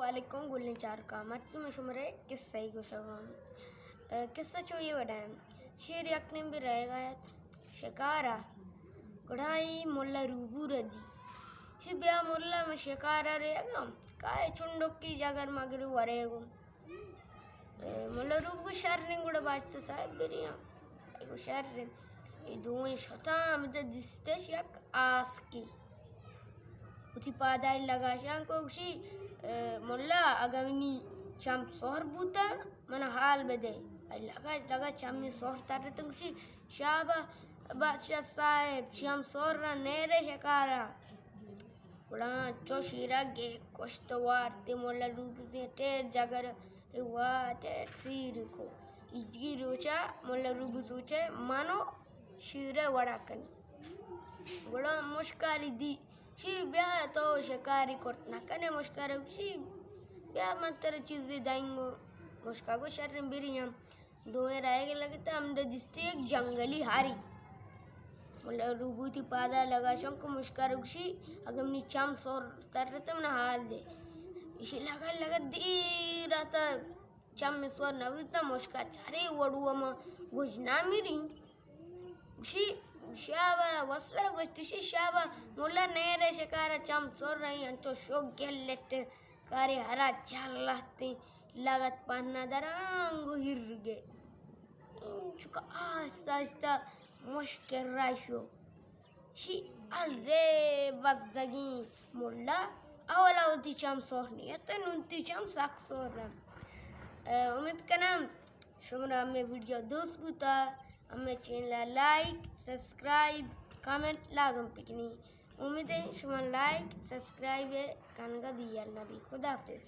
علیکم گلیں چاروکاں، مرچی من شمارا یک قصہ ای گوشگ ء آں۔ اے، قصہ چو اے وڑ ء انت۔ شیر یک نیمبے رہگ ء ات شکار ء۔ گڑا اے ملا روبو ء را دی۔ شی بیا ملا، من شکار ء رہگ ء آں۔ کائے چنڈکی جگر مگر ورے گوں۔ اے، ملا روبو گو شریں، گڑا بادشاہ صاحب بریاں۔ اے گو شریں۔ اے دوئیں شتاں، ہمدا دیستش یک آسکے۔ وتی پادانی لگاشاں کو گوشی، اے، ملا، اگاں منی چم سہر بوتاں، من حال بدے۔ اے لگا، لگا چمی سہر ترتن، گوشی، شابا بادشاہ صاحب، چم سہر را نیرے شکارا۔ گڑا چو شیرا گے کشت وارت، ملا روبو زی ٹیر جگر وا ٹیر سیر کو۔ ایزگی روچا ملا روبو سوچے، منو شیرے وڑا کنی۔ گڑا مشکاری دی، شی بیا تو شکاری کرت نہ کنے، مشکارا گوشی، بیا من ترا چیزے دائیں گو۔ مشکا گو شریں بریاں۔ دوئیں رہگ لگتا، ہمدا دیستی یک جنگلی ہاری۔ ملا روبو وتی پادا لگاشاں کو مشکارا گوشی، اگاں منی چم سہر ترتہ من حال دے۔ ایشی لگا لگا دیر آتا، چم سہر نہ بوتا، مشکا چارے وڑو ہما گوجنا میری۔ گوشی، شابا وسر گوشتی، شی شابا ملا نیرے شکارا، چم سہر رہی انچو شوک گلٹ کارے ہرا جل لہتیں لگت پہنا درانگ و ہرگے۔ اینچکا آہستہ آہستہ مشک ء را شو۔ شی ارے بزگیں ملا، اولا وتی چم سہر نیت، نون تی چم سک سہر انت۔ اے، امید کنم شمارا ہمے ویڈیو دوست بوتا۔ ہمے چینل ء لائک، سبسکرائب، کمنٹ لازم بکنی۔ امید ہے شما لائک، سبسکرائب کنگا بیال نبی۔ خدا حافظ۔